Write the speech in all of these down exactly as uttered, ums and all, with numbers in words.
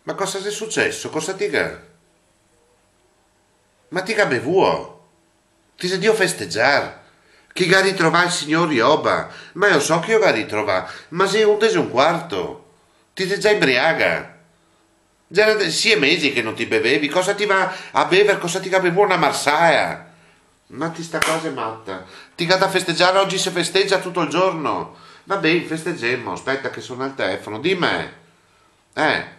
Ma cosa xe suceso? Cosa ti ga? Ma ti ga bevuo? Ti xe drio festegiar? Che i ga ritrovà el signor Ioba? Ma eo so che i lo ga ritrovà, ma xe undese e un quarto. Ti xe za inbriaga. Gera de-, sie mesi che no ti bevevi, cosa ti va a bever, cosa ti ga bevuo na marsaea? Ma ti sta qua xe mata. Ti ga da festegiar, ogi se festegia tuto el giorno. Va ben, festegemo, speta che sona el telefono, dime. Eh.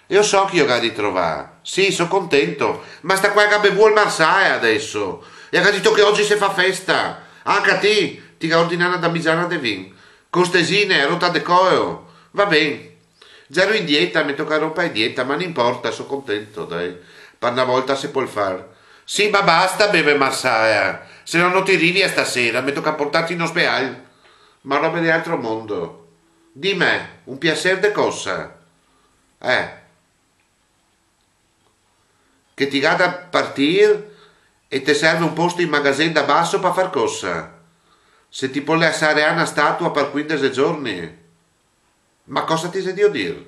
Eo so che i lo ga ritrovà. Sì, so contento. Ma sta qua ga bevuo el marsaea deso. E ga dito che ogi se fa festa. Anca ti, ti ga ordinà na damigiana de vin. Costesine, rota de coeo. Va ben. Gero in dieta, me toca ronpar dieta, ma no inporta, so contento, dai. Par na volta se pol far. Sì, ma basta bever marsaea, se no no ti rivi a stasera, me toca portarti in ospedal. Ma robe de altro mondo. Dime, un piaser de cosa? Eh. Che ti ga da partir e te serve un posto in magazen da baso par far cosa? Se ti pol lasar na statua par quindese giorni? Ma cosa ti xe drio dir?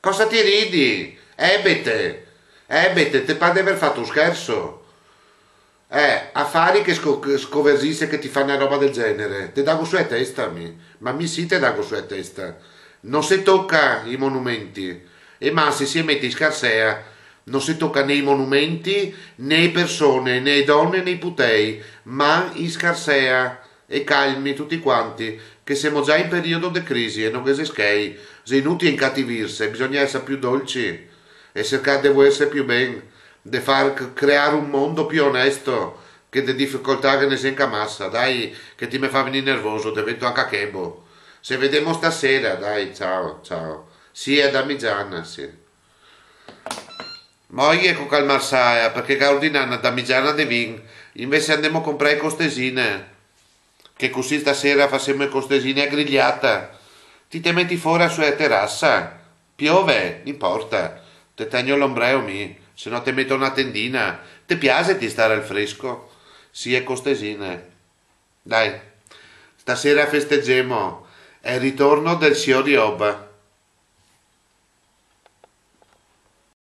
Cosa ti ridi? Ebete! Ebete, te par de aver fato un scherso? Eh, afari che sco-, che scoverzise che ti fa na roba del genere. Te dago su e testa, mi. Ma mi sì te dago su e testa. No se toca i monumenti. E ma se se mete in scarsea, no se toca né i monumenti, né e persone, né e done, né i putei. Ma in scarsea. E calmi tuti quanti, che semo za in periodo de crisi e no ghe xe schei, xe inutile incativirse, bisogna eser più dolci e sercar de volerse più ben, de far c-, crear un mondo più onesto, che de dificoltà ghe ne xe anca masa, dai, che ti me fa vegnir nervoso, devento anca chebo. Se vedemo stasera, dai, ciao, ciao. Sì, a damigiana, sì. Moje co calmarsaea, parché ga ordinà na damigiana de vin, invese andemo a comprar e costesine, che cusì stasera fasemo e costesine a grigliata. Ti te meti fora su e terasa? Piove, no inporta, te tegno l'ombreo mi, se no te meto na tendina. Te piaxe ti star al fresco? Sì, e costesine. Dai, stasera festegemo el ritorno del signor Ioba.